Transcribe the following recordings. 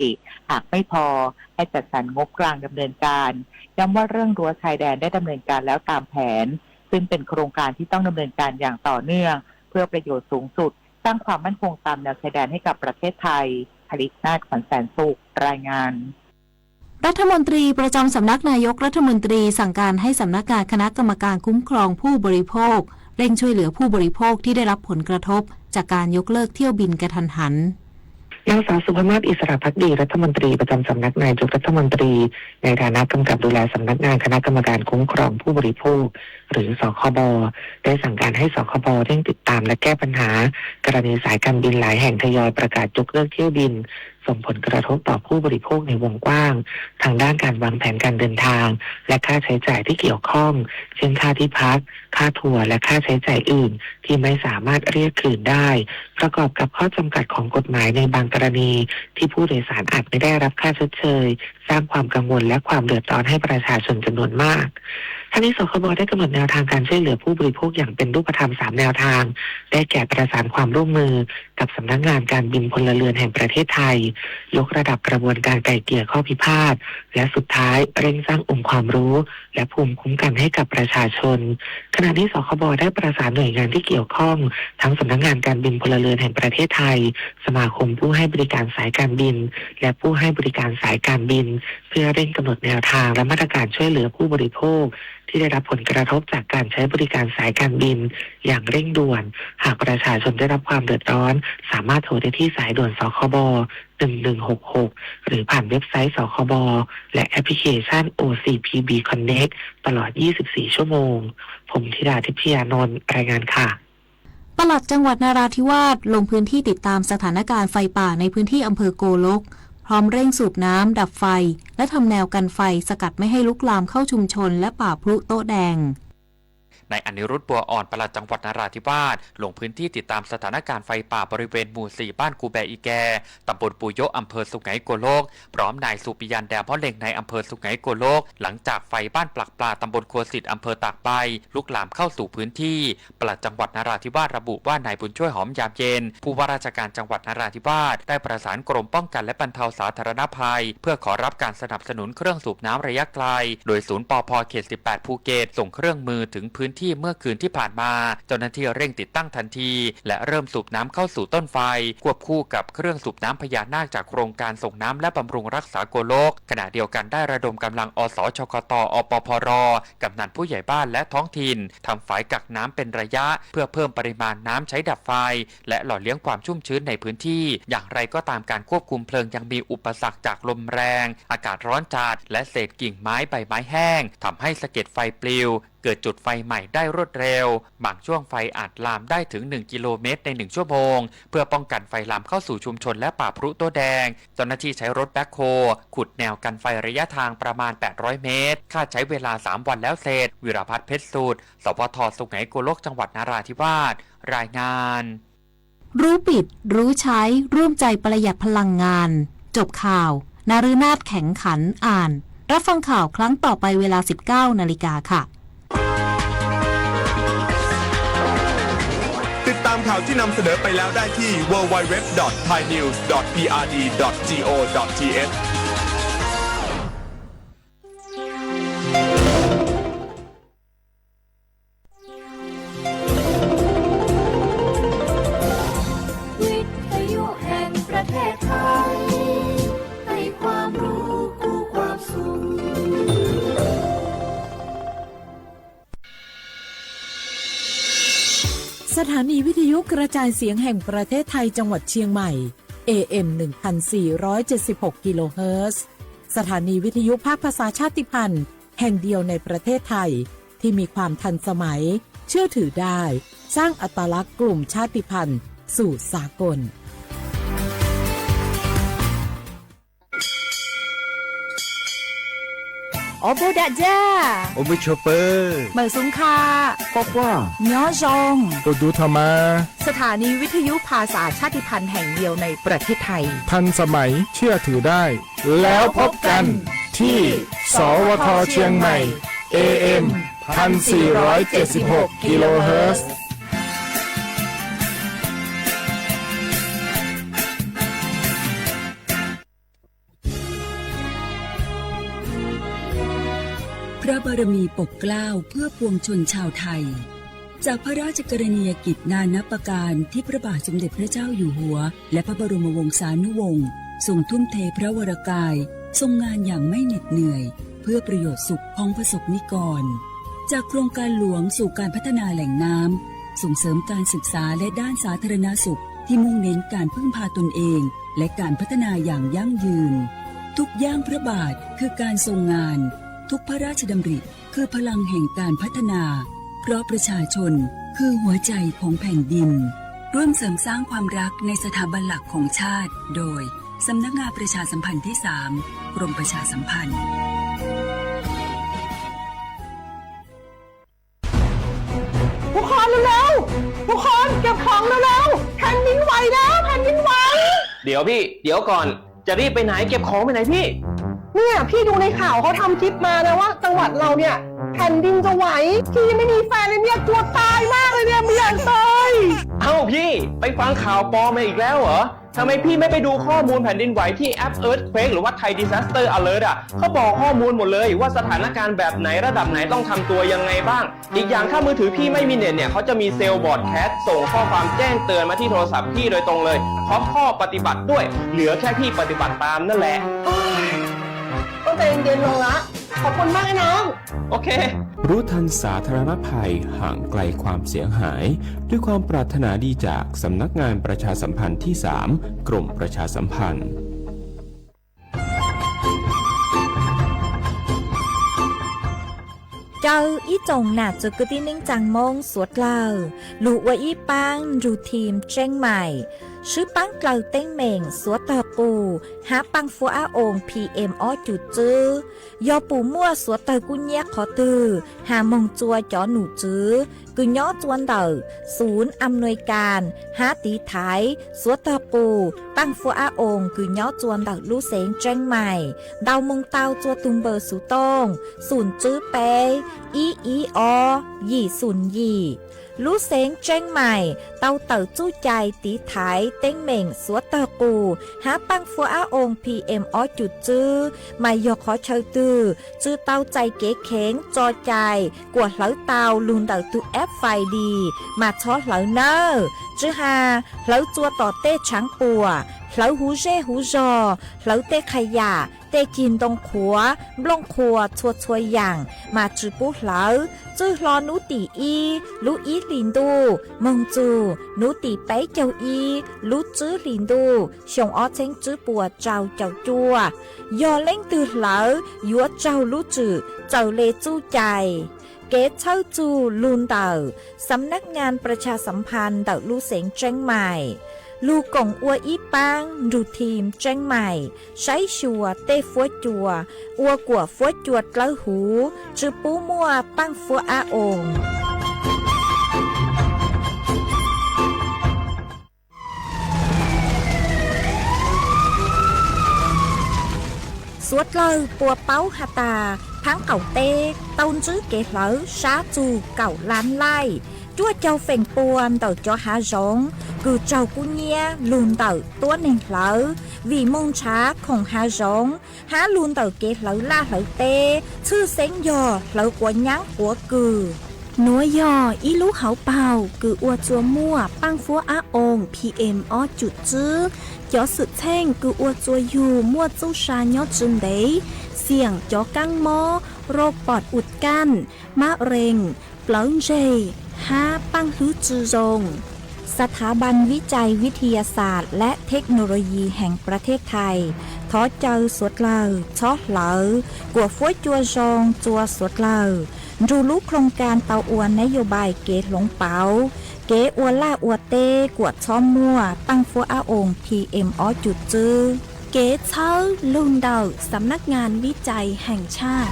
ติ หากไม่พอให้จัดสรรงบกลางดำเนินการ ย้ำว่าเรื่องรั้วชายแดนได้ดำเนินการแล้วตามแผน ซึ่งเป็นโครงการที่ต้องดำเนินการอย่างต่อเนื่อง เพื่อประโยชน์สูงสุด สร้างความมั่นคงตามแนวชายแดนให้กับประเทศไทย ผลิตนาถ ขวัญแสนสุข รายงาน รัฐมนตรีประจำสำนักนายกรัฐมนตรีสั่งการให้สำนักงานคณะกรรมการคุ้มครองผู้บริโภค เร่งช่วยเหลือผู้บริโภคที่ได้รับผลกระทบจากการยกเลิกเที่ยวบินกะทันหัน นางสาวสุภมาศ อิสระภักดี รัฐมนตรีประจำสำนักนายกรัฐมนตรี ในฐานะกำกับดูแลสำนักงานคณะกรรมการคุ้มครองผู้บริโภค หรือ สคบ ได้สั่งการให้ สคบ เร่งติดตามและแก้ปัญหา กรณีสายการบินหลายแห่งทยอยประกาศยกเลิกเที่ยวบิน ส่งผลกระทบต่อผู้บริโภคในวงกว้าง ทางด้านการวางแผนการเดินทาง และค่าใช้จ่ายที่เกี่ยวข้อง เช่นค่าที่พัก ค่าทัวร์ และค่าใช้จ่ายอื่น ที่ไม่สามารถเรียกคืนได้ ประกอบกับข้อจำกัดของกฎหมายในบางกรณี ที่ผู้โดยสารอาจไม่ได้รับค่าชดเชย สร้างความกังวลและความเดือดร้อนให้ประชาชนจำนวนมาก ทั้งนี้ สคบ ได้กำหนดแนวทางการช่วยเหลือผู้บริโภคอย่างเป็นรูปธรรม สาม แนวทาง ได้แก่ประสานความร่วมมือกับสำนักงานการบินพลเรือนแห่งประเทศไทย ยกระดับกระบวนการไกล่เกลี่ยข้อพิพาท และสุดท้ายเร่งสร้างองค์ความรู้ และภูมิคุ้มกันให้กับประชาชน ขณะนี้ สคบ ได้ประสานหน่วยงานที่เกี่ยวข้อง ทั้งสำนักงานการบินพลเรือนแห่งประเทศไทย สมาคมผู้ให้บริการสายการบิน และผู้ให้บริการสายการบิน เพื่อเร่งกำหนดแนวทางและมาตรการช่วยเหลือผู้บริโภค ที่ได้รับผลกระทบจากการใช้บริการสายการบิน อย่างเร่งด่วน หากประชาชนได้รับความเดือดร้อน สามารถโทรได้ที่สายด่วน สคบ หนึ่งหนึ่งหกหก หรือผ่านเว็บไซต์ สคบ และแอปพลิเคชัน โอซีพีบี Connect ตลอด ยี่สิบสี่ ชั่วโมง ผมธีดา ทิพยานนท์ รายงานค่ะ ปลัดจังหวัดนราธิวาสลงพื้นที่ติดตามสถานการณ์ไฟป่าในพื้นที่อำเภอโกลก พร้อมเร่งสูบน้ำดับไฟ และทำแนวกันไฟสกัดไม่ให้ลุกลามเข้าชุมชนและป่าพลุโต๊ะแดง นายอนิรุทธิ์ บัวอ่อน ปลัดจังหวัดนราธิวาส ลงพื้นที่ติดตามสถานการณ์ไฟป่าบริเวณหมู่สี่ บ้านกูแบอีแก ตำบลปูโยะ อำเภอสุไหงโกลก พร้อมนายสุปิยัน แดมฮอเล็ง นายอำเภอสุไหงโกลก หลังจากไฟบ้านปลักปลา ตำบลครัวสิทธิ์ อำเภอตากใบ ลุกลามเข้าสู่พื้นที่ ปลัดจังหวัดนราธิวาสระบุว่านายบุญช่วย หอมยามเย็น ผู้ว่าราชการจังหวัดนราธิวาส ได้ประสานกรมป้องกันและบรรเทาสาธารณภัย เพื่อขอรับการสนับสนุนเครื่องสูบน้ำระยะไกล โดยศูนย์ ปภ เขต สิบแปด ภูเก็ต ส่งเครื่องมือถึงพื้นที่เมื่อคืนที่ผ่านมา เจ้าหน้าที่เร่งติดตั้งทันที และเริ่มสูบน้ำเข้าสู่ต้นไฟ ควบคู่กับเครื่องสูบน้ำพญานาคจากโครงการส่งน้ำและบำรุงรักษาโกลก ขณะเดียวกันได้ระดมกำลัง อสชกต อปพร กำนันผู้ใหญ่บ้านและท้องถิ่น ทำฝายกักน้ำเป็นระยะ เพื่อเพิ่มปริมาณน้ำใช้ดับไฟ และหล่อเลี้ยงความชุ่มชื้นในพื้นที่ อย่างไรก็ตามการควบคุมเพลิงยังมีอุปสรรคจากลมแรง อากาศร้อนจัด และเศษกิ่งไม้ใบไม้แห้ง ทำให้สะเก็ดไฟปลิว เกิดจุดไฟใหม่ได้รวดเร็ว บางช่วงไฟอาจลามได้ถึง หนึ่ง กิโลเมตรใน หนึ่ง ชั่วโมง เพื่อป้องกันไฟลามเข้าสู่ชุมชนและป่าพลุโต๊ะแดง เจ้าหน้าที่ใช้รถแบ็คโฮ ขุดแนวกันไฟระยะทางประมาณ แปดร้อย เมตร คาดใช้เวลา สาม วันแล้วเสร็จ วีรพัฒน์ เพชรสูตร สวท สุไหงโกลก จังหวัดนราธิวาส รายงาน รู้ปิด รู้ใช้ ร่วมใจประหยัดพลังงาน จบข่าว นฤนาถ แข็งขัน อ่าน รับฟังข่าวครั้งต่อไปเวลา สิบเก้า นาฬิกาค่ะ ติดตามข่าวที่นำเสนอไปแล้วได้ที่ ดับเบิลยู ดับเบิลยู ดับเบิลยู ดอท ไทยนิวส์ ดอท พีอาร์ดี ดอท จี โอ ดอท ที เอช วิทยุแห่งประเทศไทย ให้ความรู้คู่ความสุข สถานีวิทยุกระจายเสียงแห่งประเทศไทยจังหวัดเชียงใหม่ เอเอ็ม หนึ่งพันสี่ร้อยเจ็ดสิบหก กิโลเฮิรตซ์ สถานีวิทยุภาคภาษาชาติพันธุ์แห่งเดียวในประเทศไทย ที่มีความทันสมัย เชื่อถือได้ สร้างอัตลักษณ์กลุ่มชาติพันธุ์สู่สากล Ua bug dam ja, ua mub chua pawg, mawm xub kha, quaj quaj, nyob zoo, ua dub tho mas. สถานีวิทยุภาษาชาติพันธุ์แห่งเดียวในประเทศไทย ทันสมัย เชื่อถือได้ แล้วพบกันที่ สวท เชียงใหม่ เอเอ็ม พันสี่ร้อยเจ็ดสิบหก กิโลเฮิรตซ์. พระบารมีปกเกล้าเพื่อปวงชนชาวไทย จากพระราชกรณียกิจนานับประการที่พระบาทสมเด็จพระเจ้าอยู่หัว และพระบรมวงศานุวงศ์ ทรงทุ่มเทพระวรกาย ทรงงานอย่างไม่เหน็ดเหนื่อย เพื่อประโยชน์สุขของประสบนิกร จากโครงการหลวงสู่การพัฒนาแหล่งน้ำ ส่งเสริมการศึกษาและด้านสาธารณสุขที่มุ่งเน้นการพึ่งพาตนเอง และการพัฒนาอย่างยั่งยืน ทุกย่างพระบาทคือการทรงงาน ทุกพระราชดำริคือพลังแห่งการพัฒนา เพราะประชาชนคือหัวใจของแผ่นดิน ร่วมเสริมสร้างความรักในสถาบันหลักของชาติ โดย สำนักงานประชาสัมพันธ์ที่สาม กรมประชาสัมพันธ์ ทุกคนเร็วๆ ทุกคนเก็บของเร็วๆ แผ่นดินไหวแล้ว แผ่นดินไหว เดี๋ยวพี่ เดี๋ยวก่อน จะรีบไปไหน เก็บของไปไหนพี่ เนี่ยพี่ดูในข่าวเขาทำคลิปมานะว่าจังหวัดเราเนี่ยแผ่นดินจะไหว พี่ยังไม่มีแฟนเลยเนี่ยกลัวตายมากเลยเนี่ยไม่อยากตาย เอ้าพี่ ไปฟังข่าวปลอมมาอีกแล้วเหรอ ทำไมพี่ไม่ไปดูข้อมูลแผ่นดินไหวที่แอป Earthquake หรือว่า Thai Disaster Alert อ่ะ เขาบอกข้อมูลหมดเลยว่าสถานการณ์แบบไหนระดับไหนต้องทำตัวยังไงบ้าง อีกอย่างถ้ามือถือพี่ไม่มีเน็ตเนี่ย เขาจะมีเซลล์ broadcast ส่งข้อความแจ้งเตือนมาที่โทรศัพท์พี่โดยตรงเลย พร้อมข้อปฏิบัติด้วย เหลือแค่พี่ปฏิบัติตามนั่นแหละ ก็ใจเย็นลงละ ขอบคุณมากนะน้อง โอเค รู้ทันสาธารณภัย ห่างไกลความเสียหาย ด้วยความปรารถนาดีจากสำนักงานประชาสัมพันธ์ที่สาม กรมประชาสัมพันธ์ Caw ib tsoom nam txwv kwv tij neej tsaa Moob suav dlawg lug ua ib paab nrug thim Tseeb Maim, swb paab dlaws teeb meem suav tawg qus hab paaj fuab ab oos P M ob cum tswb. Yog pum muaj suav tawg kub nyiab qhov twg, has moog tsua cov num tswv kws nyob tsua ntawm Xum Am Nuis Kaas hab tiv thaiv suav tawg qus paaj fuab ab oos kws nyob tsua ntawm lub xeev Tseeb Maim ntau moog tau tsua tug npawb xuv tooj xum tswb peb ib ib ob yim xum yim. Lub xeev Tseeb Maim tau tawm txuj cai tiv thaiv teeb meem suav tawg qus hab paaj fuab ab oos P M ob cum tswb, mas yog qhov chaw twg tsi tau txais kev kheev tso cai kuas hlawv tau lug ntawm tug app Find Dis mas txhob hlawv nawb. Tsi has hlawv tsua tom tej tshaav puam, hlawv huv zej huv zog, hlawv tej qha yam, tej cig ntoo qhuav, nplooj qhuas txhua txhua yaam mas tsi pub hlawv. Txwj hlo nub tim ib lub ib hlis ntuj moog txug nub tim peb caug ib lub tswb hlis ntuj xyoo ob txheeb tswb puas rau caum cuaj, yog leej twg hlawv yuav raug lub tswm txawm le txuj cai. Kev txhawb txug lug ntawm Xam Nab Ngas Pras Tshas Xam Phas ntawm lub xeev Tseeb Maim, lug koom ua ib paab nrug thim Tseeb Maim saib xyuas tej fuab cua ua kuam fuab cua dlawb huv, tsi pub muaj paaj fuab ab oos. Suav dlawg puas paub has tas, phaab qaum teb tau ntsib kev hlawv sab txug kaum lab laij, cuaj caug feem pua ntawm cov hav zoov kws raug kub nyiab lug ntawm tuab neeg hlawv vim moog nrhav khoom hav zoov hab lug ntawm kev hlawv laj hlawv teb, tshwj xeeb yog hlawv quav nyaab quav kws. Nuav yog ib lub hauv paug kws ua tsua muaj paaj fuab ab oos P M ob cum tswb. Cov xwm txheej kws ua tsua yug muaj txuj sa nyob tsi ntev, xiam cov kaab mob, rau pom ua kaj, mab rees, plawv ntseg, hab paaj hlwb tsi zoo. สถาบันวิจัยวิทยาศาสตร์และเทคโนโลยีแห่งประเทศไทย thov caw suav dlawg txhob hlawv kuam fuab cua zoo tsua suav dlawg nrug lub khoo kaa tau ua nab yoo bai kev hloov pauv kev ua laj ua teb kuam txhob muaj paaj fuab ab oos P M ob cum tswb. Kev txhawb lug ntawm Xam Nab Ngas Vib Cai Heem Tshaj.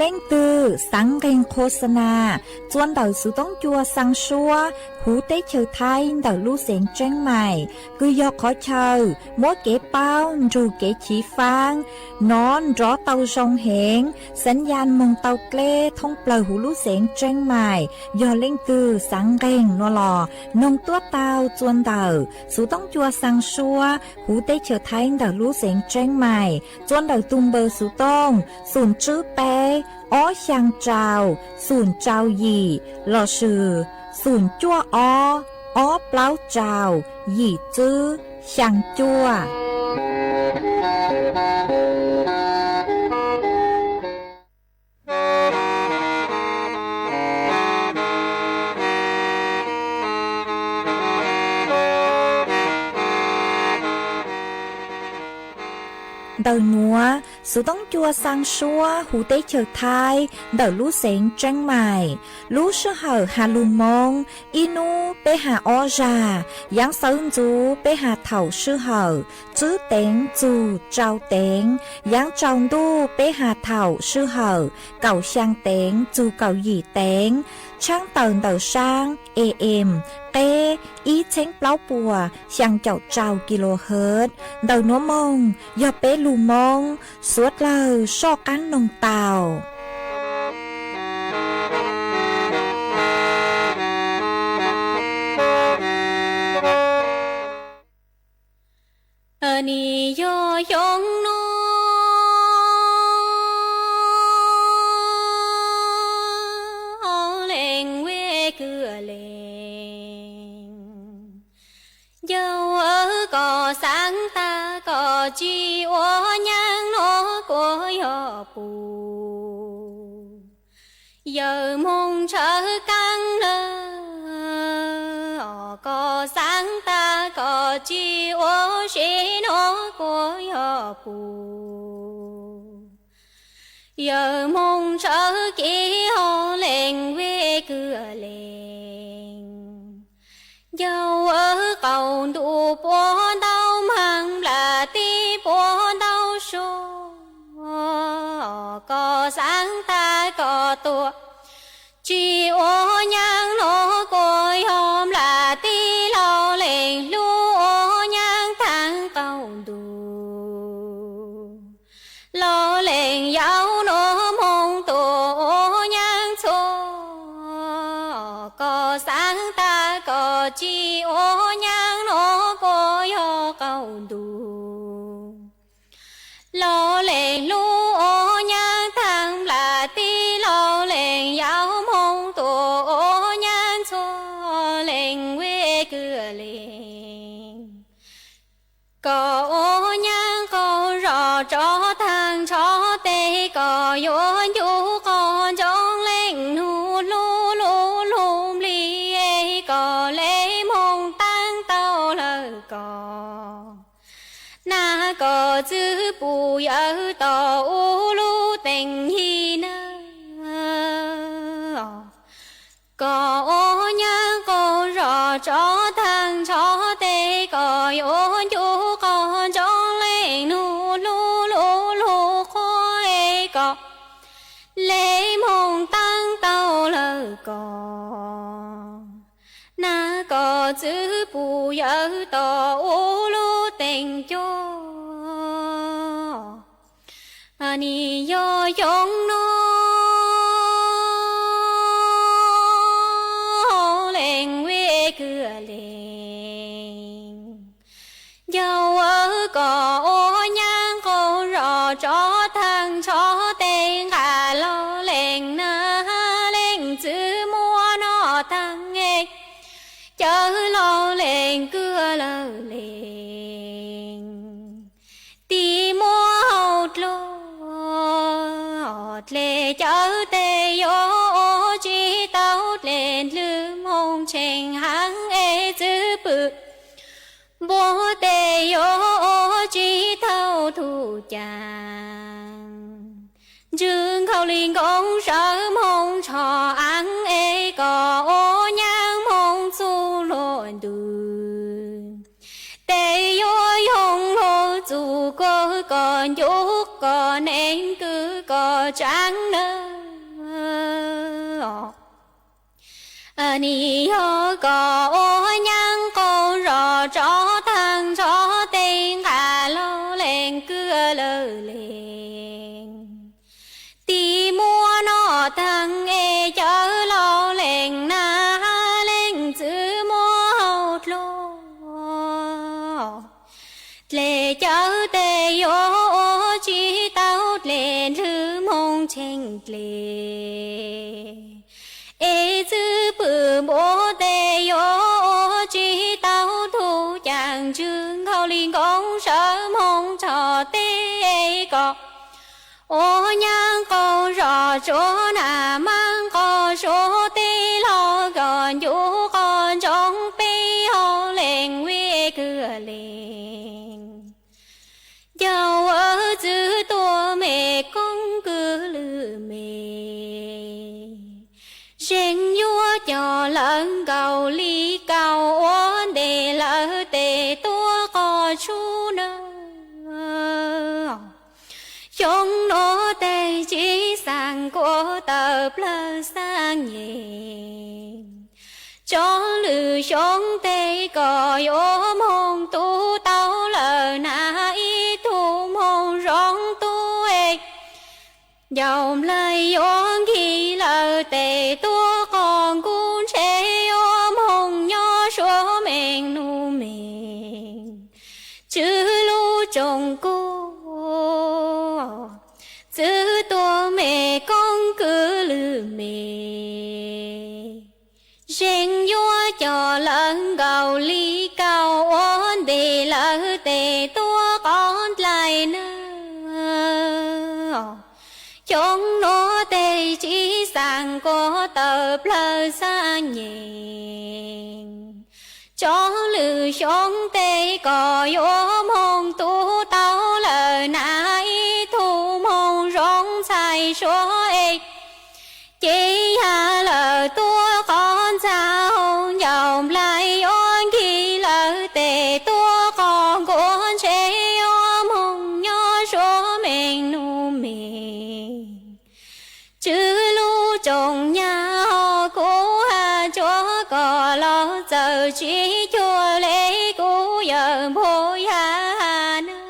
Leej twg xaav nqeeg qhua xa nas txua ntawm xuv toob cua xaa suab huv teb chaws Thaib ntawm lub xeev Tseeb Mais, kws yog qhov chaw muab kev paub nrug kev chiv faab nov nrov tau zoo heev, xaav yaj moog tau dleb thoob plawg huv lub xeev Tseeb Mais. Yog leej twg xaav nqeeg nuav los noog tuab tau txua ntawm xuv toob cua xaa suab huv teb chaws Thaib ntawm lub xeev Tseeb Mais txua ntawm tug npawb xuv tooj xum tswb peb ob xyaa rau xum rau yim lossis xum cuaj ob ob plaub rau yim tswb xyaa cuaj. Ntawm nuav, xuv toob cua xaa suab huv teb chaws Thaib ntawm lub xeev Tseeb Mais. Lub sij hawm has lug Moob, ib nub peb has ob zag, yaav xawv ntxuv peb has thaum sij hawm tswb teev txug rau teev, yaav tsaus ntuj peb has thaum sij hawm kaum xyaa teev txug kaum yim teev, tshaab tawm ntawm saab AM qeb ib txheeb plaub puas xyaa caum rau kilohertz. Ntawm nuav moog yog peb lug Moob suav dlawg soj qaab noog tau. Nim yog xyoo no leej vej kws leej, yawg koj xaav tag koj tsi ua nyaab nuav kuas yog puj. Yawg moog tshawb kaab nawb, koj xaav tag koj tsi ua si nuav kuas yog puj. Yawg moog tshawb kiv ho leej vej kws leej, yawg qaum ntuj puab ntau, maag nplas teb puab ntau sua, koj xaav tag koj tuaj tsi ua nyaab nuav kuas yog nplas teb, lug leej lug ua nyaab taag qaum ntuj. Lug leej yau nuav moog tuaj ua nyaab txhua, koj xaav tag koj tsi ua nyaab nuav kuas yog qaum ntuj. Lug leej lug ua nyaab taag nplas teb, lug leej yau moog tuaj ua nyaab txhua, leej vej kws leej. Koj ua nyaab qaug zog rov taag nrho teg, koj yuav ncu qog ntsoov leej nug lug lug lug nplig, koj le moog taab tau lawm koj. Nag koj txwv puj yawg tom u lub teej yig nawb. Koj ua nyaab qaug zog rov taag nrho teg, koj yuav ncu qog ntsoov leej nug lug lug lug qhuav, koj le moog taab tau lawm koj. Nag koj txwv puj yawg tom u lub teej cuaj. Nim yog xyoo no leej vej kws leej, yawg koj ua nyaab qaug zog rov taag nrho teg, nqaj lug leej nag leej txwv muab noj taag, cawv lug leej kws lug leej. Tib muab hauv dlua, dlej cawv teg yuav ua tsi tau, dlej ntws moog tsheej haab es txwv pwm npua teg yuav ua tsi tau tug caag. Ntswg nkauj li nkoos sawv moog tsho aav es, koj ua nyaab moog txug luag ntug. Teg yuav yoog luag txug kuag, koj ncu koj neeg kws koj tsaav nawb. Nim yog kom ua nyaab qaug zog tso taag nrho tej nqaj lug lees kwv lawv lees. Tim muaj noj taag es cawv lug lees naj hab lees txwv muaj hauv dlua. Dlej cawv tes yuav ua tsi tau dlej nrwg moog tsheej dlej. Es txwv pwm npua tes yuav ua tsi tau tug caag ntswg nkaus li nkoos sawv moog txog tej kom ua nyaab qaug zog tsuav naj maab qaug suav tej lug kom ncu qhov ntsoov peb hov lees vij kwv lees. Ncaus vawv txwv tuag me koob kwv lwm me. Zeem yuav coj lawv nkaus li kaus ua ntej lawv tes tuaj qhov tshub nawb. Xyoo nuav tes tsi xaam kuas tawm plawg xaab nyem. Tso lwm xyoo tes kom yuav moog tub tau lawm naj ib tug moog zoo tub es. Ncaus nplaig yuav nkig lawm tes tuaj qhov nkuj ntshe yuav moog nyob suav meej nub meej. Tswv lub tsoom kuj txwv tuag me koob kwv lwm me. Zeem yuav coj lawv nkaus li kaus ua ntej lawv tes tuaj qhov dlaim nawb. Xyoo nuav tes tsi xaam kuas tawm plawg xaab nyem. Tso lwm xyoo tes kom yuav moog tub tau lawm naj ib tug moog zoo ntxhais suav es. Ces yog lawm tuaj qhov ntxag hau ncaus nplaig yuav nkig lawm tes tuaj qhov nkuaj ntshe yuav moog nyob suav meej nub meej. Tswv lub tsoom nyab hov kuv has tsuav kom los txawm tsi cuag le kuv yawm npua yaj nawb.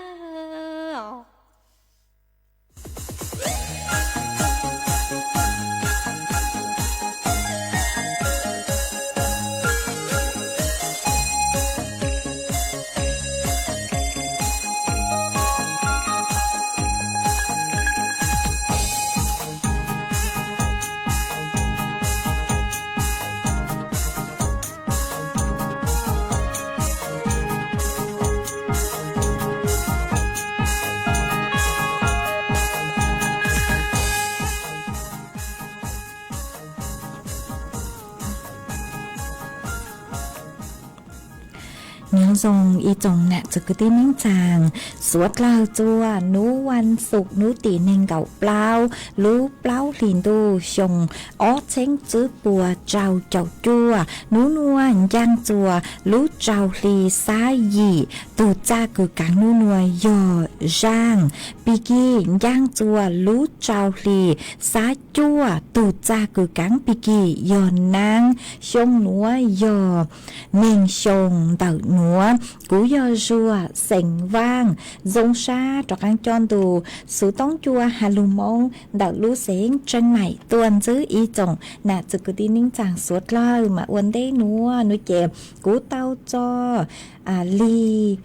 Nyob zoo ib tsoom nam txiv kwv tij neej tsaa, suav dlawg txua nub vas xuv nub tim neeg nkaum plaub lub plaub hlis ntuj xyoo ob txheeb tsib puas rau caum cuaj. Nub nuav ncaaj txua lub rau hli xab yim, tug txaj kws kaav nub nuav yog zaaj. Pig kig ncaaj txua lub rau hli xab cuaj, tug txaj kws kaav pig kig yog naab. Xyoo nuav yog neeg xyoo ntawm nuav. Kuv yog Zuag xeem Vaaj, zoo sab rov qaab coj ntu xuv toob cua has lug Moob ntawm lub xeev Tseem Maim tuaj ntsib ib tsoom nam txiv kwv tij neej tsaa suav dlawg. Mas ua ntej nuav nuav ces kuv tau tso lig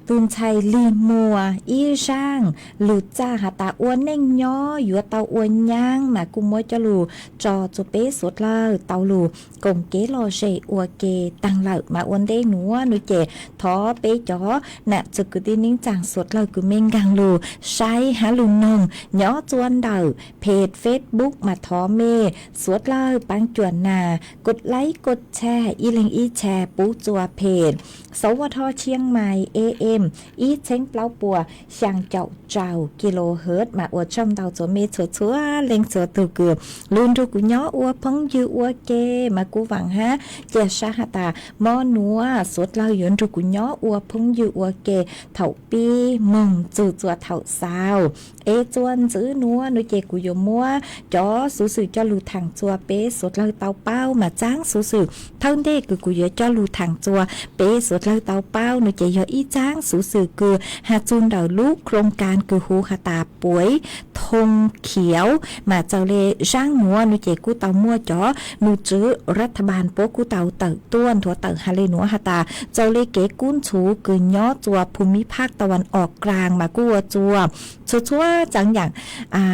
tug ntxhais Lig Muas ib zaaj lug txaj has tas ua neej nyob yuav tau ua nyaab mas kuj muab coj lug tso txug peb suav dlawg tau lug koom kev lom zem ua ke taag lawm. Mas ua ntej nuav nuav ces thov peb cov nam txiv kwv tij neej tsaa suav dlawg kws mej nkaag lug saib hab lug noog nyob txua ntawm peg Facebook mas thov mej suav dlawg paab cuam nas kos laib kos tshaj ib leeg ib tshaj pub txua peg Sawv Vaj Thoj Tshiab Mai A M ib txheeb plaub puas xyaa caum rau kilohertz. Mas ua tsaug ntau txhua mej txhua txhua leej txhua tug kws lug nrug kuv nyob ua phooj ywg ua ke, mas kuv vaam hab ca sab has tas mob nuav suav dlawg yuav nrug kuv nyob ua phooj ywg ua ke thaum pib moog txug txua thaum xaus. Es txuas ntxiv nuav nuav ces kuv yuav muab cov xuv xwm coj lug thaam txua peb suav dlawg tau paub. Mas txaab xuv xwm thawj ntej kws kuv yuav coj lug thaam txua peb suav dlawg tau paub nuav ces yog ib txaab xuv xwm kws has txug ntawm lub khoo kaa kws hu has tas puiv thoo khiav. Mas txawm le zaab nuav nuav ces kuj tau muaj cov num tswv rathabaas puab kuj tau tawm tuaj nthuav tawm has le nuav has tas txawm le kev kub ntxhuv kws nyob txua phum mib phaj tau vas os klaas mas kuj ua txua txhua txhua tsaam yaam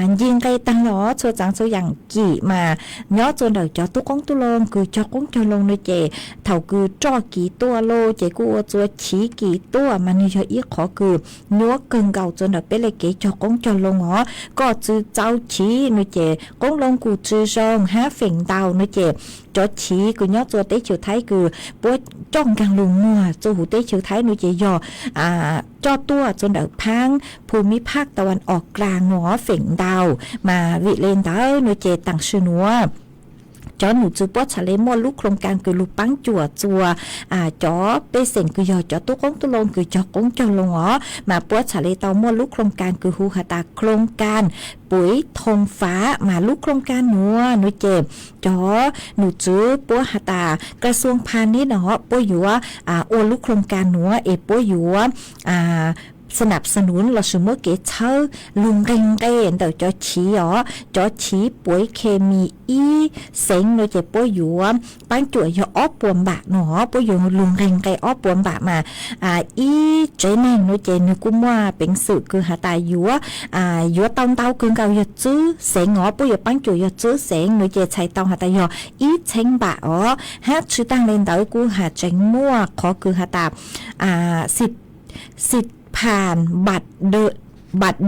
nce nqe taag los txhua tsaam txhua yaam kim mas nyob txua ntawm cov tub qoob tub loo kws cog qoob cog loo nuav ces thaum kws roj kiv tuaj lawm ces kuj ua txua chiv kiv tuaj mas nwg yog ib qhov kws nyuaj kawg nkaus txua ntawm peb le kev cog qoob cog loo os. Koj tsi txaus chiv nuav ces qoob loo kuj tsi zoo hab feem ntau nuav ces cov chiv kws nyob txua teb chaws Thaib kws puab coj nkaag lug muag txua huv teb chaws Thaib nuav ces yog coj tuaj txua ntawm phaab phum mib phaj tau vas os klaas nuav feem ntau. Mas vim le ntawd nuav ces taam sim nuav cov num tswv puab txhad le muaj lub khoo kaa kws lug paab cuam txua cov pej xeem kws yog cov tub qoob tub loo kws cog qoob cog loo os. Mas puab txhad le tau muaj lub khoo kaa kws hu has tas khoo kaa puiv thoo fav. Mas lub khoo kaa nuav nuav ces cov num tswv puab has tas kas xuam pha nib no puab yuav ua lub khoo kaa nuav es puab yuav xa nam xa nuv lossis muab kev txhawb lug nqeg nqe ntawm cov chiv os. Cov chiv puiv khes mis ib xeev nuav ces puab yuav paab cuam yog ob puas npam no, puab yuav lug nqeg nqe ob puas npam mas ib tsev neeg nuav ces nwg kuj muaj peev xwm kws has tas yuav yuav tau ntau kawg nkaus yog tswb xeev os, puab yuav paab cuam yog tswb xeev nuav ces txhais tau has tas yog ib txheeb npam os. Hab tsi taag le ntawd kuj has tseem muaj qhov kws has tas xi phan npam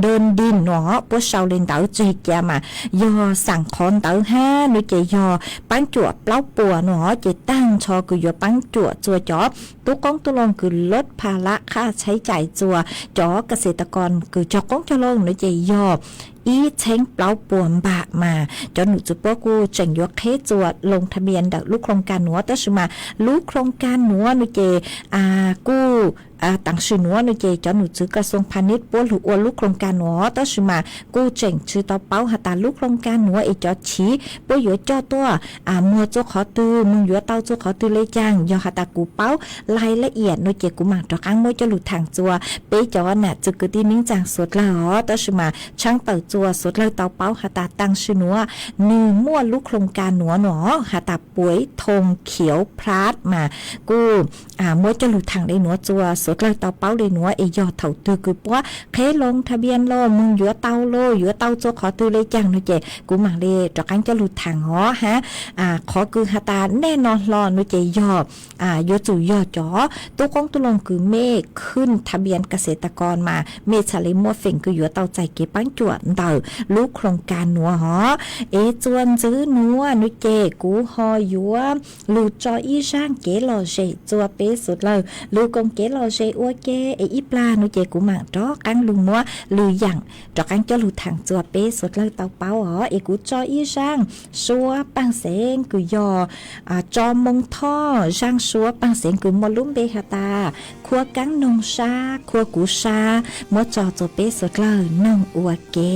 dawb dij no puab sau le ntawd tseg ca mas yog xaam qhov ntawd hab nuav ces yog paab cuam plaub puas no ces taag nrho kws yuav paab cuam txua cov tub qoob tub loo kws lub pha lab qhaj tshaib cai txua cov kas xes tas kos kws cog qoob cog loo nuav ces yog ib txheeb plaub puas npam mas cov num tswv puab kuj tseem yuav qheb txua loo tha npias ntawm lub khoo kaa nuav. Tab sis mas lub khoo kaa nuav nuav ces kuj taam sim nuav nuav ces cov num tswv kas xuam pha nib puab lug ua lub khoo kaa nuav tab sis mas kuj tseem tsi tau paub has tas lub khoo kaa nuav es cov chiv puab yuav coj tuaj muag txua qhov twg, moog yuav tau txua qhov twg le caag. Yog has tas kuv paub lais lab iam nuav ces kuv maam rov qaab muab coj lug thaam txua peb cov nam txwv kwv tij neej tsaa suav dlawg os. Tab sis mas tshaab tawm txua suav dlawg tau paub has tas taam sim nuav nwg muaj lub khoo kaa nuav no has tas puiv thoo khiav plab mas kuj muab coj lug thaam le nuav txua suav dlawg tau paub le nuav es yog thaum twg kws puab qheb loo tha npias lawm moog yuav tau lawm yuav tau txua qhov twg le caag nuav ces kuv maam le rov qaab coj lug thaam os hab. Qhov kws has tas nej no hlo nuav ces yog yuav tsum yog cov tub qoob tub loo kws mej khwj tha npias kas xes tas kos mas mej txhad le muaj feem kws yuav tau txais kev paab cuam ntawm lub khoo kaa nuav os. Es txua ntxiv nuav nuav ces kuv ho yuav lug tso ib zaaj kev lom zem txua peb suav dlawg lug koom kev lom zem ua ke es ib plag nuav ces kuv maam rov qaab lug muab lwm yaam rov qaab coj lug thaam txua peb suav dlawg tau paub os. Es kuv tso ib zaaj suab paaj xeev kws yog tso moo thoj, zaaj suab paaj xeev kws muaj lub npe has tas khuab kaab noog sab khuab kuv sab muab tso txua peb suav dlawg noog ua ke.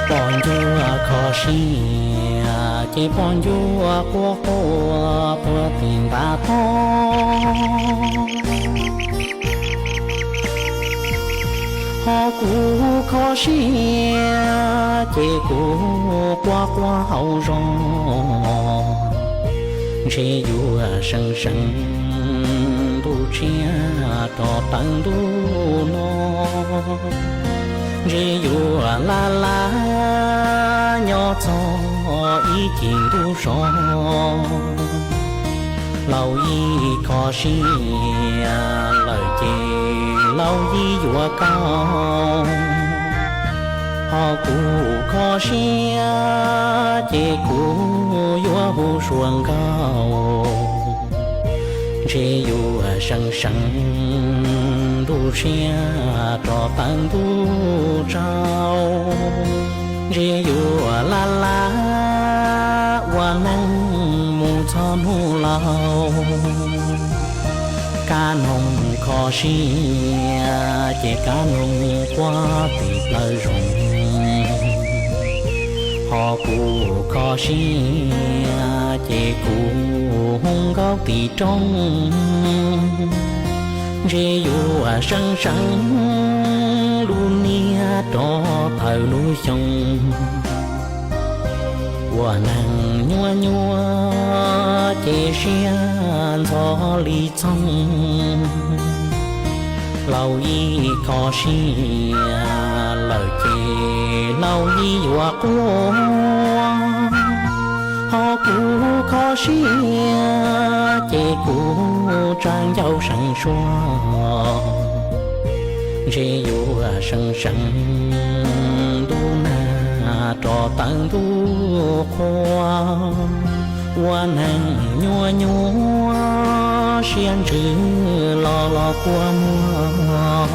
Poj ntsuag kho siab ces poj ntsuag quaj quaj puag tim ntav tod. Ho kuv kho siab ces kuv quaj quaj hauv zog. Ntshe yuav seev seev ntuj tshiab rov tawm ntuj no, ntshe yuav laj laj nyob txog ib cim ntuj so, Lauj Yij kho siab lawm ces Lauj Yij yuav koj, ho kuv kho siab ces kuv yuav hu suav nkauj. Ntshe yuav seev seev ntuj siab rov tawm ntuj tsaus, ntshe yuav laj laj ua neej mus txog hnub laus. Kab noog kho siab ces kab noog quaj tim plawv zoov, ho kuv kho siab ces kuv hu nkauj tim roob. Ntshe yuav seev seev lub niag rov tawm lub xyoo, ua neeg nyuaj nyuaj ces siab ntxhov li txhooj. Lauj Yij kho siab lawm ces Lauj Yij yuav quaj, ho kuv kho siab ces kuv tsa ncauj seev suab. Ntshe yuav seev seev ntuj nag rov tawm ntuj qhua, ua neeg nyuaj nyuaj siab ntsws los los kua muag.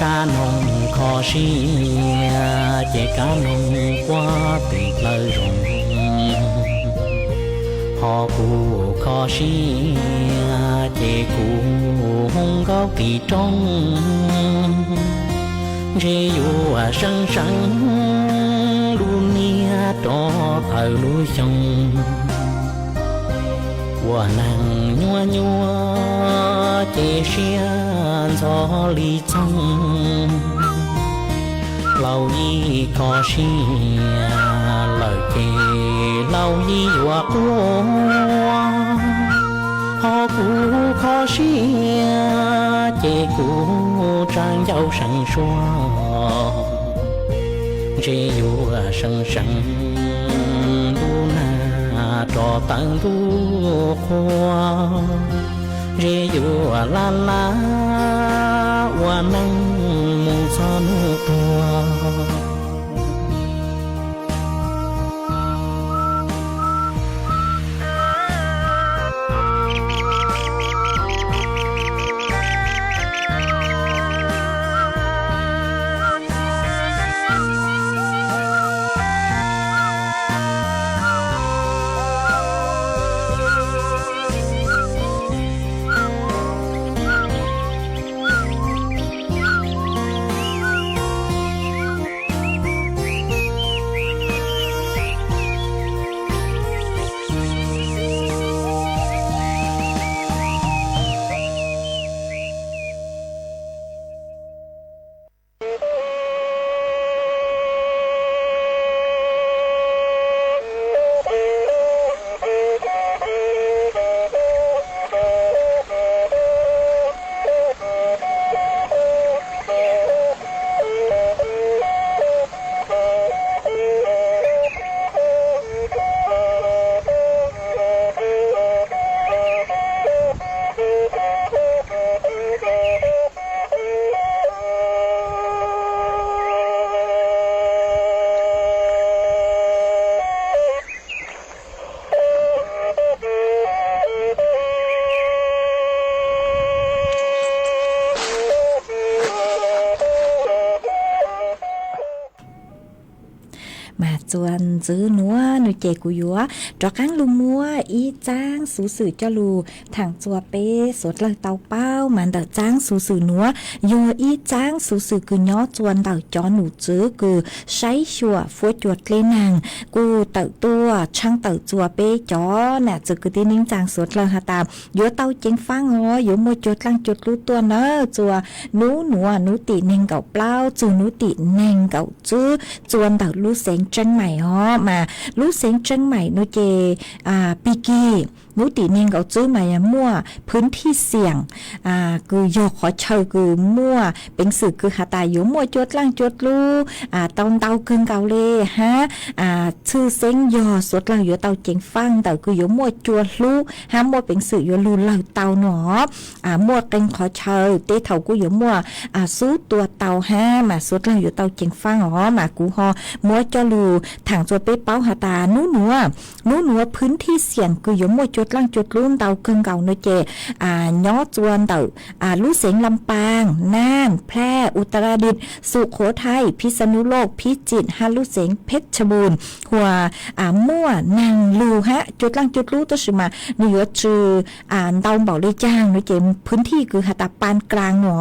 Kab noog kho siab ces kab noog quaj tim plawv zoov, ho kuv kho siab ces kuv hu nkauj tim roob. Ntshe yuav seev seev lub niag rov tawm lub xyoo, ua neeg nyuaj nyuaj ces siab ntxhov li txhooj. Lauj Yij kho siab lawm ces Lauj Yij yuav quaj, ho kuv kho siab ces kuv tsa ncauj seev suab. Ntshe yuav seev seev ntuj nag rov tawm ntuj qhua, ntshe yuav laj laj ua neej mus txog hnub tuag. txuas ntxiv nuav no ces kuv yuav rov qaab lug muab ib txaab xuv xwm coj lug thaam txug peb suav dlawg tau paub. Mas ntawm txaab xuv xwm nuav yog ib txaab xuv xwm kws nyob txuas ntawm cov num tswv kws saib xyuam fuab cua dlej naag kuj tawm tuaj tshaab tawm txuas peb cov nam txiv kwv tij neej tsaa suav dlawg has tas yuav tau ceev faab os, yuav muaj cua dlaaj cua dlub tuaj nawb. Txuas nub nuav nub tim neeg nkaum plaub txug nub tim neeg nkaum tswb txuas ntawm lub xeev Tseeb Maim os. Mas lub xeev Tseeb Maim no ces pig kig nub tim neeg nkaum tswb mas muaj phwv thij xiam kws yog qhov chaw kws muaj peev xwm kws has tas yuav muaj cua dlaaj cua dlub tau ntau kawg nkaus le hab tshwj xeeb yog suav dlawg yuav tau ceev faab ntawm kws yuav muaj cua hlub hab muaj peev xwm yuav lug lawg tau no. Muaj qee qhov chaw tej thaum kuj yuav muaj xub tua tau hab mas suav dlawg yuav tau ceev faab os. Mas kuv ho muab coj lug thaam txuas peb paub has tas nub nuav, nub nuav phwv thij xiam kws yuav muaj cua dlaaj cua dlub ntau kawg nkaus no ces nyob txuas ntawm lub xeev Lam Paaj, Naaj, Phlaj, Utaradit, Sukhothai, Phijsanulok, Phijit hab lub xeev Phejabun. Huas muaj naag lug hab cua dlaaj cua dlub tab sis mas nwg yuav tsi ntau npaum le caag no ces phwv thij kws has tas paan klaag no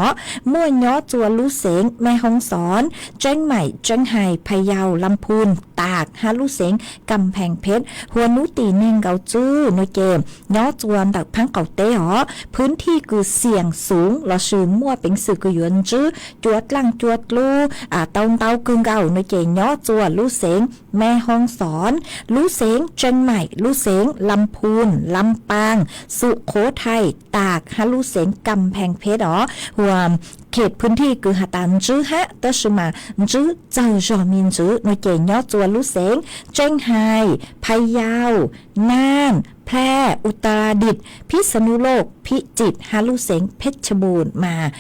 muaj nyob txuas lub xeev Mej Hoob Xoon, Tseeb Maim, Tseeb Hais, Phaj Yau, Lam Phun, Taag hab lub xeev Kam Pheej Phej. Huas nub tim neeg nkaum tswb no ces nyob txuas ntawm phaab qaum teb os. Phwv thij kws xiam xoov lossis muaj peev xwm kws yuav ntsib cua dlaaj cua dlub tau ntau kawg nkaus no ces nyob txuas lub xeev Mej Hoob Xoon, lub xeev Tseeb Maim, lub xeev Lam Phun, Lam Paaj, Sukhothai, Taag hab lub xeev Kam Pheej Phej os. Huas khem phwv thij kws has tas ntsib hab tab sis mas ntsib txawg zog me ntsis no ces nyob txuas lub xeev Tseeb Hais, Phaj Yau, Naaj, Phlaj, Utaradit, Phijsanulok, Phijit hab lub xeev Phejabun. Mas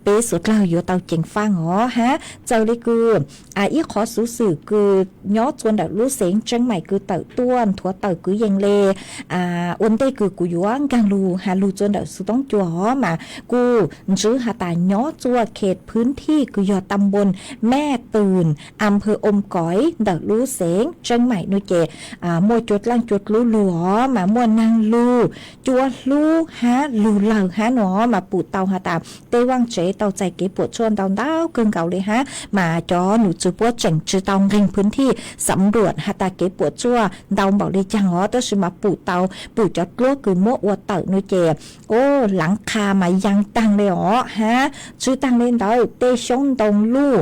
peb suav dlawg yuav tau ceev faab os hab txawm le kws ib qhov xuv xwm kws nyob txuas ntawm lub xeev Tseeb Maim kws tawm tuaj nthuav tawm kwv yees le ua ntej kws kuv yuav nkaag lug has lug txuas ntawm xuv toob cua os mas kuj ntsib has tas nyob txuas khem phwv thij kws yog tam npun Mej Twm, am phawv Oom Koiv ntawm lub xeev Tseeb Maim no ces muaj cua dlaaj cua dlub lug os mas muaj naag lug, cua hlub hab lug lawg hab no mas pum tau has tas tej vaaj tsev tau txais kev puam tsuaj ntau ntau kawg nkaus le hab mas cov num tswv puab tseem tsi tau nqeeg phwv thij xam luam has tas kev puam tsuaj ntau npaum le caag os tab sis mas pum tau pum cov dluab kws muab ua tawm no ces laav qha mas yaa taag le os hab tsi taag le ntawd tej xyoob ntoo luj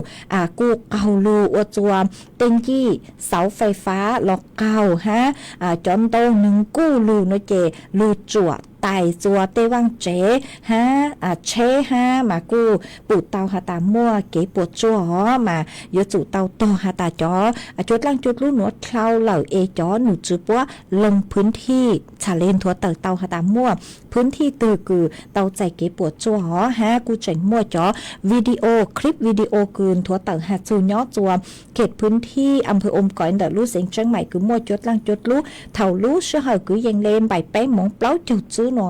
kuj qaug lug ua txuas tej ncij xauv fais fav los qaug hab cov ntoo nwg nkuj lug no ces lug tsuam tais txuas tej vaaj tsev hab tsheb hab mas kuj pum tau has tas muaj kev puam tsuaj os mas yuav tsum tau tog has tas cov cua dlaaj cua dlub nuav dlhau lawm es cov num tswv puab loo phwv thij txhaj le nthuav tawm tau has tas muaj phwv thij twg kws tau txais kev puam tsuaj os hab kuj tseem muaj cov video, clip video kws nthuav tawm has txug nyob txuas khem phwv thij am phawv Oom Koiv ntawm lub xeev Tseeb Maim kws muaj cua dlaaj cua dlub thaum lub sij hawm kwv yees le npaim peb moov plaub caug tswb no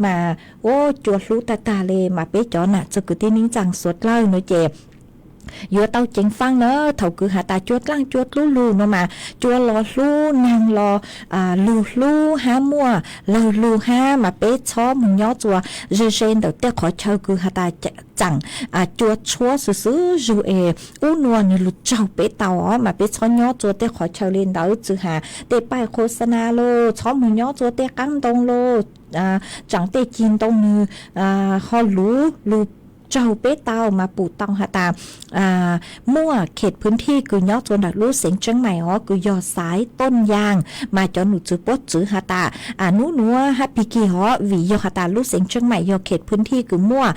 mas ua cua hlub tag tag le mas peb cov nam txiv kwv tij neej tsaa suav dlawg no ces yuav tau ceev faab na thaum kws has tas cua dlaaj cua dlub lug no mas cua los hlub, naag los lug hlub hab muaj lawg lug hab mas peb txhob moog nyob txuas ze ze ntawm tej qhov chaw kws has tas tsaam cua tshuab xwb xwb zug es ub nua nwg lug tsaug peb tau os mas peb txhob nyob txuas tej qhov chaw le ntawd txwg has tej paij qho xa na lauj, txhob moog nyob txuas tej qaab ntoo lauj, tsaam tej cig ntoo nwg ho luv lug tsaug peb tau mas pum tau has tas muaj khem phwv thij kws nyob txuas ntawm lub xeev Tseeb Maim os kws yog Xaiv Tooj Yaas mas cov num tswv puab tswv has tas nub nuav hab pig kig os vim yog has tas lub xeev Tseeb Maim yog khem phwv thij kws muaj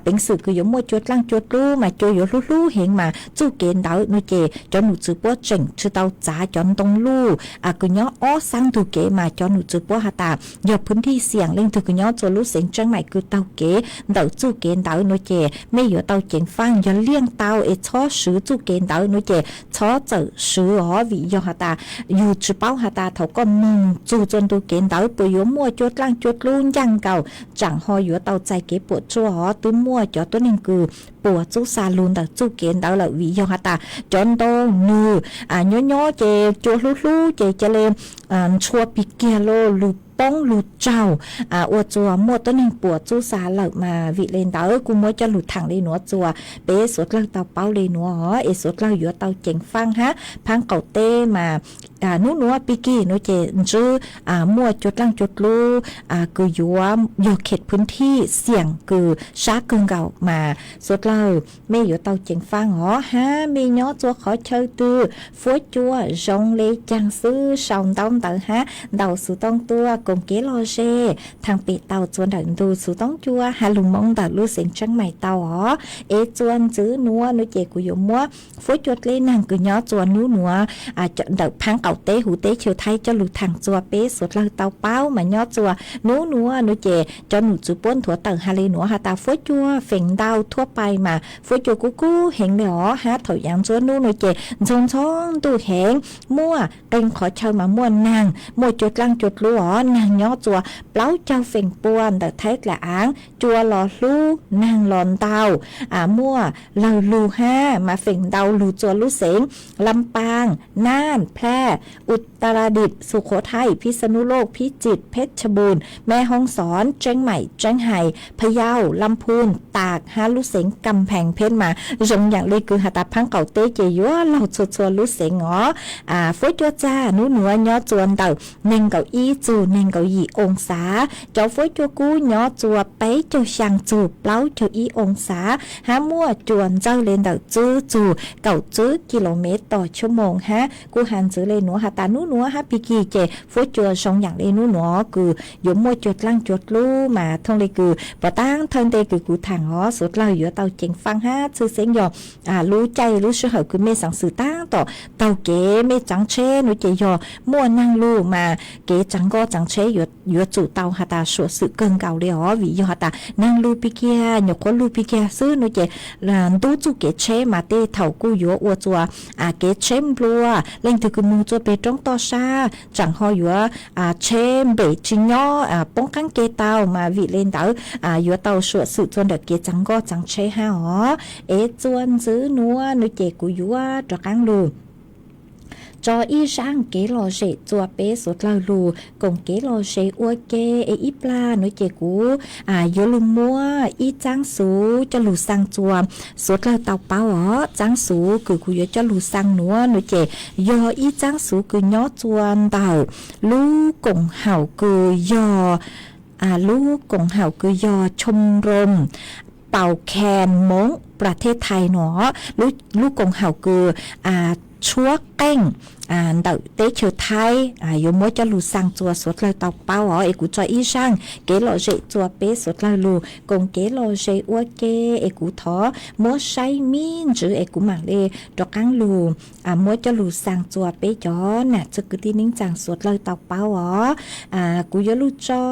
peev xwm kws yuav muaj cua dlaaj cua dlub mas cua yuav hlub hlub heev mas txuj kev ntawd no ces cov num tswv puab tseem tsi tau txav cov ntoo luj kws nyob ob sab ntug kev mas cov num tswv puab has tas yog phwv thij xiam leej twg kws nyob txuas lub xeev Tseeb Maim kws taug kev ntawm txuj kev ntawd no ces mej yuav tau ceev faaj. Yog liaj tau es txhob swv txuj kev ntawd nuav ces txhob txawm swv os, vim yog has tas yug tsi paub has tas thaum koj moog txug txua ntu kev ntawd puas yuav muaj cua dlaaj cua dlub ncaaj nkaus, tsaam ho yuav tau txais kev puam tsuaj os. Twb muaj cov tuab neeg kws puas txub xa lug ntawm txuj kev ntawd lawm, vim yog has tas cov ntoo nwg nyob nyob ces cua hlub hlub ces ca le ntshua pig kiag lug, lug poob lug tsaug, ua txuas muaj tuab neeg puas txub xa lawm mas. Vim le ntawd kuj muab coj lug thaam le nuav txuas peb suav dlawg tau paub le nuav os, es suav dlawg yuav tau ceev faaj hab. Phaab qaum teb mas nub nuav pig kig nuav ces ntsib muaj cua dlaaj cua dlub kws yuav yog khem phwv thij xiam kws sab kawg nkaus mas suav dlawg mej yuav tau ceev faaj os. Hab mej nyob txua qhov chaw twg, fuab cua zoo le caag xwb sau ntaub ntawv hab ntaus xuv tooj tuaj koom kev lom zem thaam pem tau txua ntawm ntu xuv tooj cua has lug Moob ntawm lub xeev Tsheeb Maim tau os. Es txua ntxiv nuav nuav ces kuv yuav muab fuab cua dleb naag kws nyob txua nub nuav ntawm phaab qaum teb huv teb chaws Thaib coj lug thaam txua peb suav dlawg tau paub mas nyob txua nub nuav nuav ces cov num tswv puab nthuav tawm has le nuav has tas fuab cua feem ntau thuab pais mas fuab cua kub kub heev le os hab thaum yaav ntsuab nub nuav ces ntxhoo ntxhoo ntuj heev, muaj qee qhov chaw mas muaj naag, muaj cua dlaaj cua dlub os, naag nyob txua plaub caug feem pua ntawm Thaib dlaim aav, cua los hlub, naag los ntau, muaj lawg lug hab mas feem ntau lug txua lub xeev Lam Paam, Naaj, Plaj, Utaradit, Sukhothai, Phij Xa Nub Loj, Phij Tsij, Phej Tsha Npuj, Mej Hoob Xon, Tseeb Maim, Tseeb Hais, Pha Yau, Lam Phun, Taak hab lub xeev Kam Pheej Phet mas zoo yaam le kws has tas phaab qaum teb ces yuav laug txhua txhua lub xeev os. Fuab cua txag nub nuav nyob txua ntawm neeg nkaum ib txug neeg nkaum yim oo xav, cov fuab cua kub nyob txua peb caug xyaa txug plaub caug ib oo xav hab muaj cua ntxawg le ntawm tswb txug kaum tswb kis lus mev tos tshua moos hab kuj has ntxiv le nuav has tas nub nuav hab pig kig ces fuab cua zoo yaam le nub nuav kws yuav muaj cua dlaaj cua dlub mas thooj le kws puag taag thawj ntej kws kuv thaam os suav dlawg yuav tau ceev faaj hab tshwj xeeb yog lub caij lub sij hawm kws mej xaav xwm taab tom taug kev mej tsaav tsheb nuav ces yog muaj naag lug mas kev tsaav nkoj tsaav tsheb yuav tsum tau has tas suam xwm kawg nkaus le os, vim yog has tas naag lug pig kiag nyuam qhuav lug pig kiag xwb nuav ces ntub txuj kev tsheb mas tej thaum kuj yuav ua txua kev tsheb nplua, leej twg kws moog txua peg roob toj sab tsaam ho yuav tsheb npem tsi nyob poob qaab ke tau mas vim le ntawd yuav tau suam xwm txua ntawm kev tsaav nkoj tsaav tsheb hab os. Es txua ntxiv nuav nuav ces kuv yuav rov qaab lug tso ib zaaj kev lom zem txua peb suav dlawg lug koom kev lom zem ua ke. Es ib plag nuav ces kuv yuav lug muab ib txaab xuv coj lug xaa txua suav dlawg tau paub os. Txaab xuv kws kuv yuav coj lug xaa nuav nuav ces yog ib txaab xuv kws nyob txua ntawm lub koom haum kws yog lub koom haum kws yog Chom Room Pau Khen Moov Pra Thej Thais nuav, lub koom haum kws tshuab qeej ntawm teb chaws Thaib yuav muab coj lug xaa txua suav dlawg tau paub os. Es kuv tso ib zaaj kev lom zem txua peb suav dlawg lug koom kev lom zem ua ke. Es kuv thov muab saib mib ntsws es kuv maam le rov qaab lug muab coj lug xaa txua peb cov nam txiv kwv tij neej tsaa suav dlawg tau paub os. Kuv yuav lug tso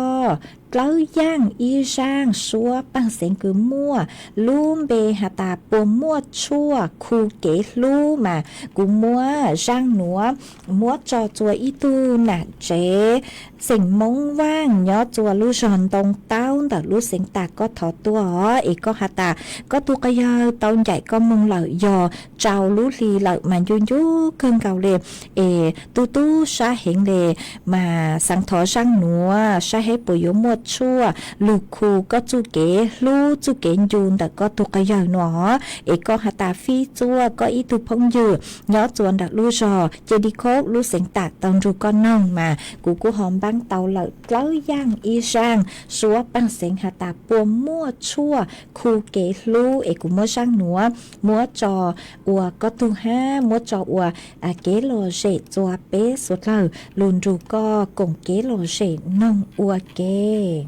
dlawb yaaj ib zaaj suab paaj xeev kws muaj lub npe has tas puas muaj tshuaj khu kev hlub mas kuv muab zaaj nuav muab tso txua ib tug nam tsev xeem Moob Vaaj nyob txua lub zog Ntoo Taub ntawm lub xeev Taak koj thov tuaj os. Es koj has tas koj tug quas yawg tau ncaim koj moog lawm yog rau lub hli lawm mas ncu ncu kawg nkaus le, es tu tub sab heev le, mas xaav thov zaaj nuav saib hab puas yuav muaj tshuaj lug khu koj txuj kev hlub txuj kev ncu ntawm koj tug quas yawg nuav. Es koj has tas fij txuaj koj ib tug phooj ywg nyob txua ntawm lub zog Ces Di Khoob lub xeev Taak tau nrug koj noog mas kuv kuj ho npaab tau lawm dlawb yaaj ib zaaj suab paaj xeev has tas puas muaj tshuaj khu kev hlub. Es kuv muab zaaj nuav muab tso ua koj tug hab muab tso ua kev lom zem txua peb suav dlawg lug nrug koj koom kev lom zem noog ua ke.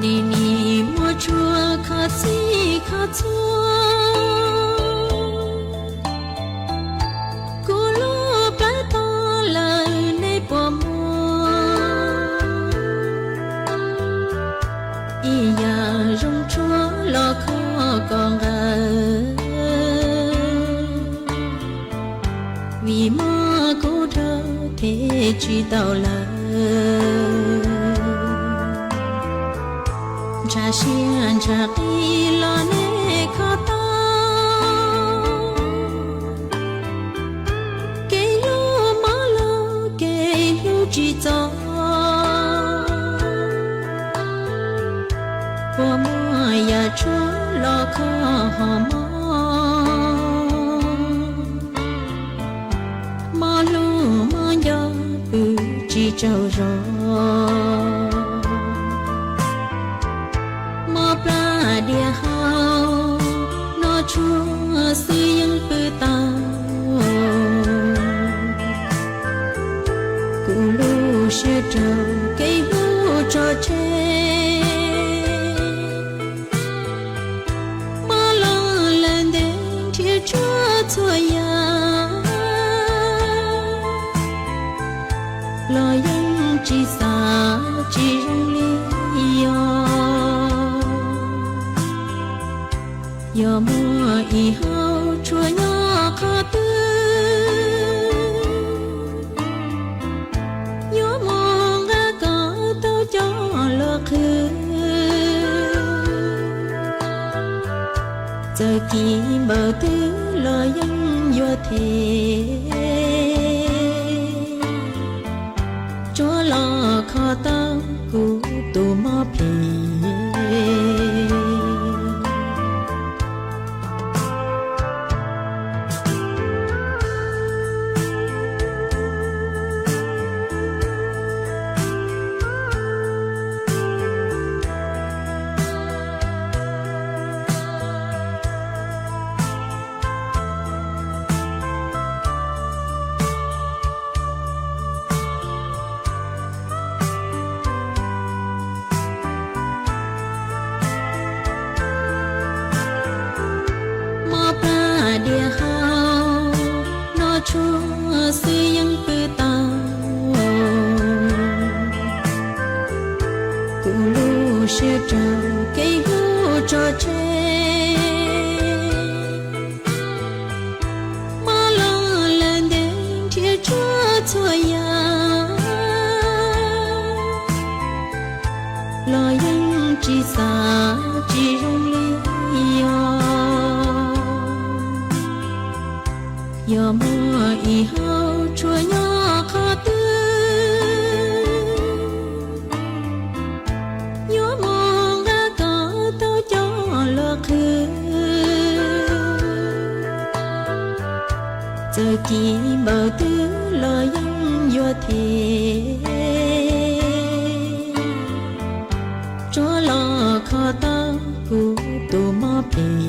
Nim nim muaj tshua kho txhij kho txhua, kuv lub plawv tog lawm nej puas muaj? Ib yam zoo tshuaj los kho kom nqaws, vim muaj kuv dhau them tsis tau lawm. Ntshav siab ntshav qis los nej kho tau, kev hlub mob los kev hlub tsis txog. Puas muaj yam tshuaj los kho ho mob, mob hlub mob nco pw tsis tsaug zog. Mob plab diav hau, noj tshuaj xwb yeej pw tau. Kuv lub siab raug kev hlub tso tseg, mob los lawm ntev nrhiav tshuaj txhua yam, los yeej tsis xav tsis zoo li yog. Yog muaj ib hau tshuaj nyob qhov twg, yuav mus nqa kom tau coj los qhwv. Txawm kis npaum twg los yeej yuav them, tsuav los kho tau kuv tus mob phem. Mob plab diav hau, noj tshuaj xwb yeej pw tau. Kuv lub siab raug kev hlub tso tseg, mob los lawm ntev nrhiav tshuaj txhua yam, los yeej tsis xav tsis zoo li yog. Yog muaj ib hau tshuaj nyob qhov twg, yuav mus nqa kom tau coj los qhwv. Txawm kis npaum twg los yeej yuav them, tsuav los kho tau kuv tus mob phem.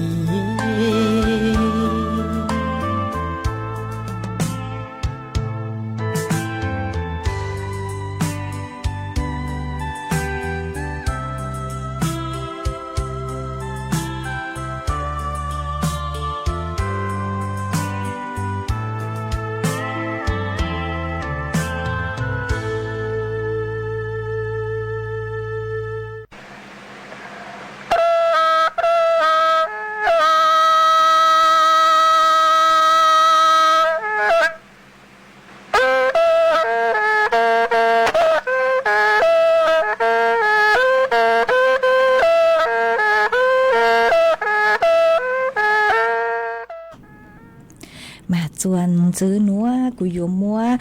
Mas txuas ntxiv nuav kuv yuav muab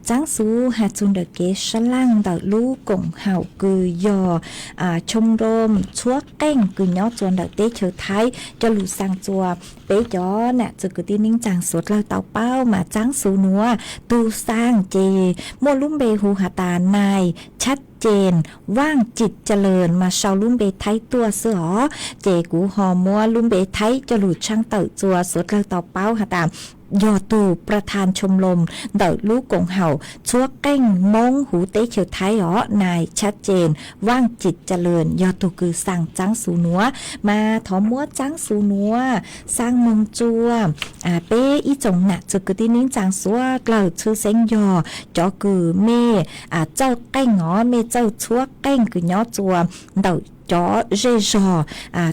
txaab xuv has txug ntawm kev sab laaj ntawm lub koom haum kws yog choo nroom txhua qeej kws nyob txuas ntawm teb chaws Thaib coj lug xaa txuas peb cov nam txiv kwv tij neej tsaa suav dlawg tau paub. Mas txaab xuv nuav tug xaa ces muaj lub npe hu has tas Nais Chab Ces Vaaj Cim Ca Lawm mas sau lub npe Thaib tuaj xwb os. Ces kuv ho muab lub npe Thaib coj lug tshaab tawm txuas suav dlawg tau paub has tas yog tugประธานชมรม ntawm lub koom haum txhua qeej Moob huv teb chaws Thaib os, nais Tshab Ces Vaaj Cim Ca Lwm yog tug kws xaa txaab xu nuav. Mas thov muab txaab xu nuav xaa moog tsua peb ib tsoom nam txwv kwv tij neej tsaa suav dlawg, tshwj xeeb yog cov kws mej txawj qeej os, mej txawj txhua qeej kws nyob tsua ntawm cov zej zog,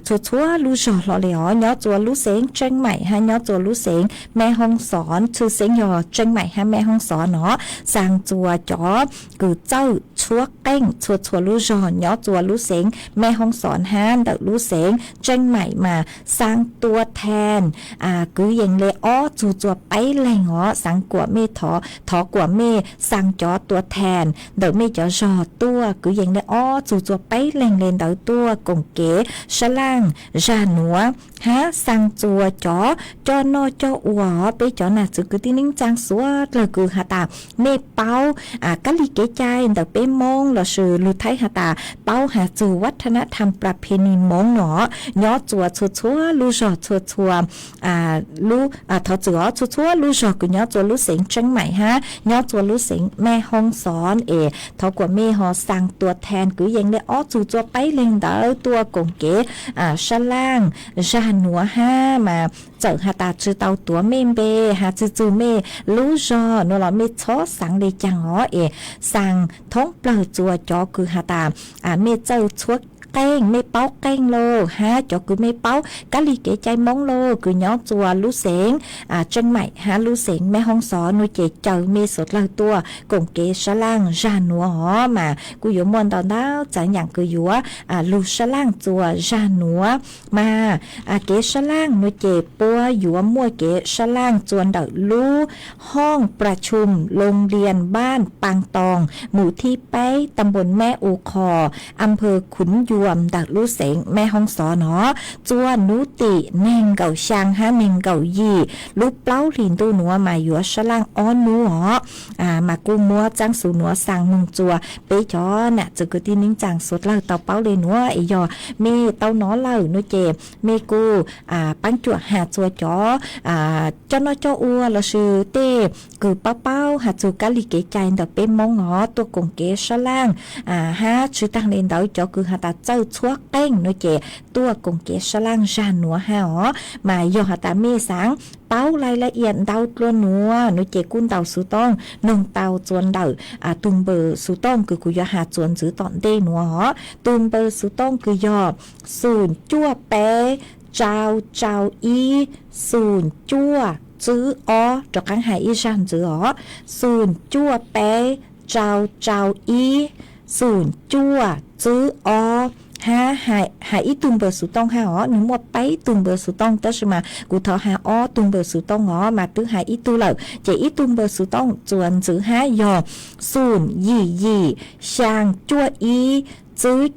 txhua txhua lub zog hlo le os, nyob tsua lub xeev Tseeb Maim hab nyob tsua lub xeev Mej Hoob Xov, tshwj xeeb yog Tseeb Maim hab Mej Hoob Xov no, xaa tsua cov kws txawj txhua qeej txhua txhua lub zog nyob tsua lub xeev Mej Hoob Xov hab ntawm lub xeev Tseeb Maim mas xaa tua thaas kwv yees le ob txug tsua peb leeg os. Xaa kuam mej, thov kuam mej xaa cov tua thaas ntawm mej cov zog tuaj kwv yees le ob txug tsua peb leeg le ntawd tuaj koom kev sab laaj zag nuav hab xaa tsua cov coj noj coj ua os. Peb cov nam txwv kwv tij neej tsaa suav dlawg kws has tas mej paub kab li kev cai ntawm peb Moob lossis lug Thaib has tas paub has txugวัฒนธรรมประเพณี Moob no, nyob tsua txhua txhua lub zog txhua txhua lub, thov txwm os, txhua txhua lub zog kws nyob tsua lub xeev Tseeb Maim hab nyob tsua lub xeev Mej Hoob Xov es thov kuam mej ho xaa tua thaas kwv yees le ob txug tsua peb leeg ntawd tuaj koom kev sab laaj zag nuav hab mas txawm has tas tsi tau tuav mej npe, has tsi txug mej lub zog nuav los mej txhob xaa le caag os es xaa thoob plawg tsua cov kws has tas mej txawj txhua qeej, mej paub qeej lauj hab cov kws mej paub kab li kev cai Moob lauj kws nyob tsua lub xeev Tseeb Maim hab lub xeev Mej Hoob Xov nuav ces caw mej suav dlawg tuaj koom kev sab laaj zag nuav os. Mas kuj yuav muaj ntau ntau tsav yaam kws yuav lug sab laaj tsua zag nuav. Mas kev sab laaj nuav ces puab yuav muaj kev sab laaj tsua ntawm lubห้องประชุมโรงเรียนบ้านปางตอง หมู่ที่แปด ตำบลแม่อูคอ อำเภอขุนยวม ntawm lub xeev Mej Hoob Xov no, tsua nub tim neeg nkaum xyaa hab neeg nkaum yim lub plaub hlis ntuj nuav mas yuav sab laaj ob nub os. Mas kuj muab txaab xu nuav xaa moog tsua peb cov nam txwv kwv tij neej tsaa suav dlawg tau paub le nuav es yog mej tau nov lawm nuav ces mej kuj paab cuam has tsua cov coj noj coj ua lossis tej kws paub paub has txug kab li kev cai ntawm peb Moob os tuaj koom kev sab laaj hab tsi taag le ntawd cov kws has tas txawj txhua qeej nuav ces tuaj koom kev sab laaj zag nuav hab os. Mas yog has tas mej xaav paub lais la iam ntau dlua nuav nuav ces kuj ntaus xuv tooj noog tau tsua ntawm tug npawb xuv tooj kws kuv yuav has tsua ntxiv tom ntej nuav os. Tug npawb xuv tooj kws yog xum cuaj peb rau rau ib xum cuaj tswb ob, rov qaab has ib zag ntxiv os, xum cuaj peb rau rau ib xum cuaj tswb ob. Hab hais ib tug npawb xuv tooj hab os, nwg muaj peb tug npawb xuv tooj tab sis mas kuv thov has ob tug npawb xuv tooj os mas twb hais ib tug lawm ces ib tug npawb xuv tooj tsua ntxiv hab yog xum yim yim xyaa cuaj ib tswb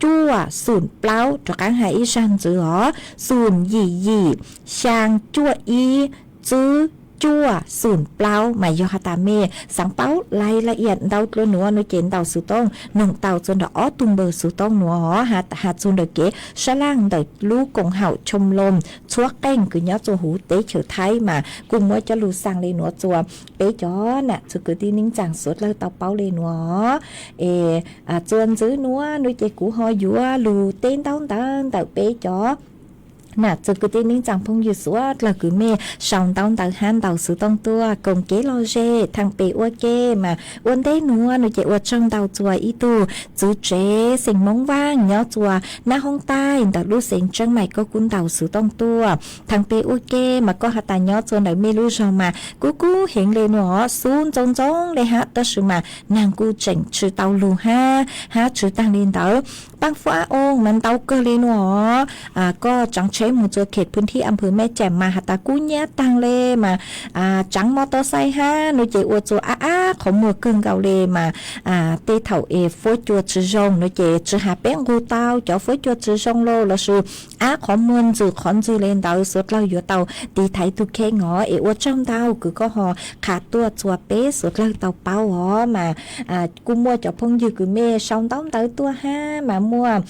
cuaj xum plaub, rov qaab has ib zag ntxiv os, xum yim yim xyaa cuaj ib tswb cuaj xum plaub. Mas yog has tas mej xaav paub lais la iam ntau dlua nuav nuav ces ntaus xuv tooj noog tau tsua nram ob tug npawb xuv tooj nuav os, has txug ntawm kev sab laaj ntawm lub koom haum choo loo txhua qeej kws nyob tsua huv teb chaws Thaib mas kuj muab coj lug xaa le nuav tsua peb cov nam txwv kwv tij neej tsaa suav dlawg tau paub le nuav os. Es tsua ntxiv nuav nuav ces kuv ho yuav lug teb ntaub ntawv ntawm peb cov nam txwv kwv tij neej tsaa phooj ywg suav dlawg kws mej sau ntaub ntawv hab ntaus xuv tooj tuaj koom kev lom zem thaam pem ua ke. Mas ua ntej nuav nuav ces ua tsaug ntau tsua ib tug txwv tsev xeem Moob Vaaj nyob tsua Naj Hoob Taij ntawm lub xeev Tseeb Maim, koj kuj ntaus xuv tooj tuaj thaam pem ua ke. Mas koj has tas nyob tsua ntawm mej lub zog mas kub kub heev le nuav os, xub ntxoo ntxoo le hab tab sis mas naag kuj tseem tsi tau lug hab, hab tsi taag le ntawd paab fuab a oo mas ntau kawg le nuav os. Koj tsaav tsheb moog tsua khem phooj thib am phwv Mej Caam mas has tas kub nyab taag le mas tsaav mos tos xais hab nuav ces ua tsua ab ab qhov muag kawg nkaus le mas tej thaum es fuab cua tsi zoo nuav ces tsi has peb nqug tau cov fuab cua tsi zoo lauj lossis ab qhov muag ntxwg qhov ntxwg le ntawd suav dlawg yuav tau tiv thaiv tug kheej os. Es ua tsaug ntau kws koj ho qha tuaj tsua peb suav dlawg tau paub os. Mas kuj muaj cov phooj ywg kws mej sau ntaub ntawv tuaj hab mas muaj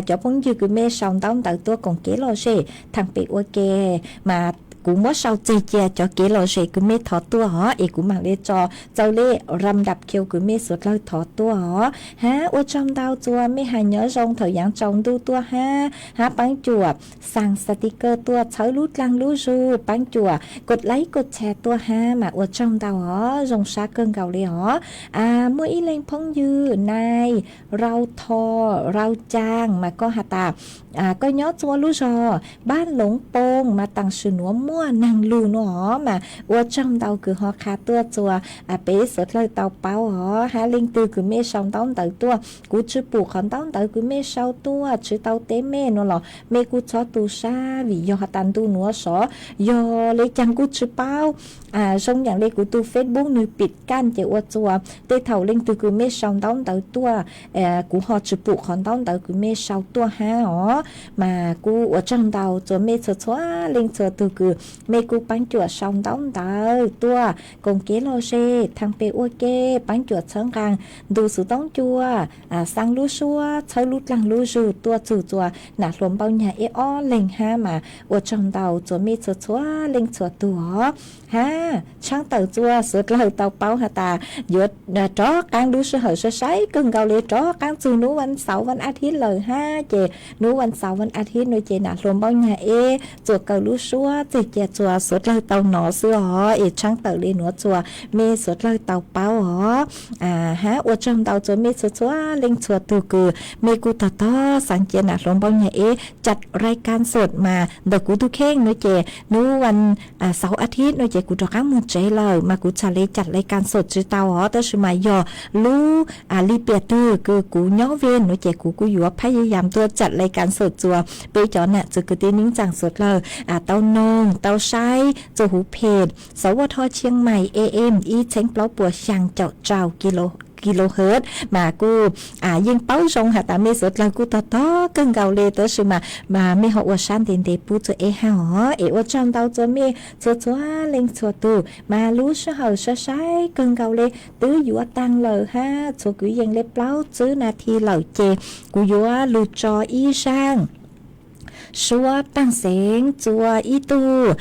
cov phooj ywg kws mej sau ntaub ntawv tuaj koom kev lom zem thaam pem ua ke. Mas kuv muab sau tseg cia cov kev lom zem kws mej thov tuaj os, es kuv mam li tso txaus le ram dap khiu kws mej suav dlawg thov tuaj os. Hab ua tsaug ntau txua mej has nyob zoo thaum yaav tsaus ntuj tuaj hab, hab paab cuam xaa xav ti kawg tuaj txhawb lub dlaag lub zug, paab cuam kod laib kod tshare tuaj hab mas ua tsaug ntau os, zoo sab kawg nkaus li os. Muaj ib leeg phooj ywg nai Rau Tho, Rau Caas mas koj has tas koj nyob txua lub zog Npaj Loov Poo mas taam sim nuav muaj naag lug nua os, mas ua tsaug ntau kws ho qha tuaj txua peb suav dlawg tau paub os. Hab leej twg kws mej sau ntaub ntawv tuaj, kuv tsi pum qhov ntaub ntawv kws mej sau tuaj tsi tau teb mej nua los mej kuj txhob tu sab, vim yog has tas ntu nuav sov yog le caag kuj tsi paub. Zoo yaam le kuv tug Facebook nwg pim kaj ces ua txua tej thaum leej twg kws mej sau ntaub ntawv tuaj, kuv ho tsi pum qhov ntaub ntawv kws mej sau tuaj hab os. Mas kuj ua tsaug ntau txua mej txhua txhua leej txhua tug kws mej kuj paab cuam sau ntaub ntawv tuaj koom kev lom zem, thaam pem ua ke, paab cuam txhawb nqaa ntu xuv toob cua, xaa lub suab, txhawb lub dlaag lub zug tuaj txug txua nam hluas Npauj Nyag Eb ob leeg hab mas ua tsaug ntau txua mej txhua txhua leej txhua tug os. Hab tshaab tawm txua suav dlawg tau paub has tas yuav rov qaab lub sij hawm sai sai kawg nkaus le, rov qaab txug nub vas xauv vas a thiv lawm hab ces nub vas xauv vas a thiv nua ces nam hluas Npauj Nyag Eb txua kaw lub suab tseg cia txua suav dlawg tau nov xwb os, es tshaab tawm le nuav txua mej suav dlawg tau paub os. Hab ua tsaug ntau txua mej txhua txhua leej txhua tug kws mej kuj tog tog xaav cia nam hluas Npauj Nyag Eb cam lais kas xom mas ntawm kuv tug kheej nua ces nub vas xauv a thiv nua ces kuv rov qaab moog tsev lawm mas kuv txhad le cam lais kas xom tsi tau os, tab sis mas yog lub lim piam twg kws kuv nyob vij nua ces kuv kuj yuav phaj yaj yam tuaj cam lais kas xom txua peb cov nam txiv kwv tij neej tsaa suav dlawg tau noog tau saib txua huv phem xauv vaj thoj Tsheej Maim A M ib txheeb plaub puas xyaa caum rau kilohertz mas kuj yeej paub zoo has tas mej suav dlawg kuj tog tog kawg nkaus le, tab sis mas mej ho ua sab ntev ntev pub txua eb hab os. Es ua tsaug ntau txua mej txhua txhua leej txhua tug, mas lub sij hawm sai sai kawg nkaus le twb yuav taag lawm hab txhua kwv yees le plaub tsib nas this lawm ces kuv yuav lug tso ib zaaj suab paaj xeev txua ib tug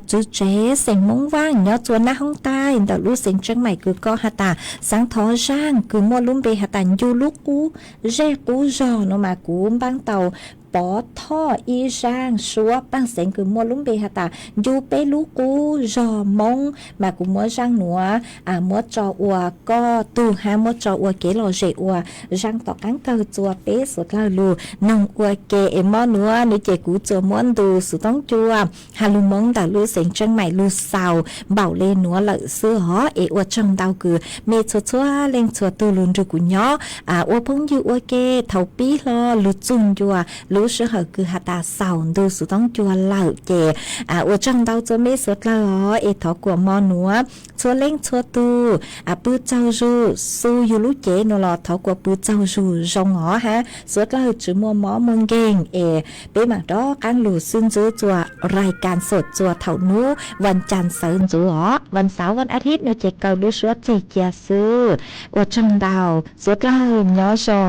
tswv tsev xeem Moob Vaaj nyob txua nab hoob taij ntawm lub xeev Tsheej Maim kws koj has tas xaav thov zaaj kws muaj lub npe has tas Ncu Lub Qub Zej Qub Zog nua mas kuv npaab tau pov thoj ib zaaj suab paaj xeev kws muaj lub npe has tas Ncu Peb Lub Qub Zog Moob mas kuv muab zaaj nuav muab tso ua koj tug hab muab tso ua kev lom zem ua zaaj tom qaab kawg txua peb suav dlawg lug noog ua ke es mo nuav nua ces kuv txua muab ntu xuv toob cua has lug Moob ntawm lub xeev Tsheej Maim lug xaus npaum le nuav lawm xwb os. Es ua tsaug ntau kws mej txhua txhua leej txhua tug lug nrug kuv nyob ua phooj ywg ua ke thaum pib hlo lug txug ncua lub sij hawm kws has tas xaus ntu xuv toob cua lawm ces ua tsaug ntau txua mej suav dlawg os. Es thov kuas mo nuav txhua leej txhua tug pw tsaug zug, xu yug lub cev nua los thov kuas pw tsaug zug zoo os hab suav dlawg tsi muaj mob muaj nkeeg es peb maam rov qaab lug xwb ntxwb txua lais kas xom txua thaum nub vas cas sawv ntxuv os, vas xauv vas a thiv nua ces kaw lub suab tseg cia xwb. Ua tsaug ntau, suav dlawg nyob zoo.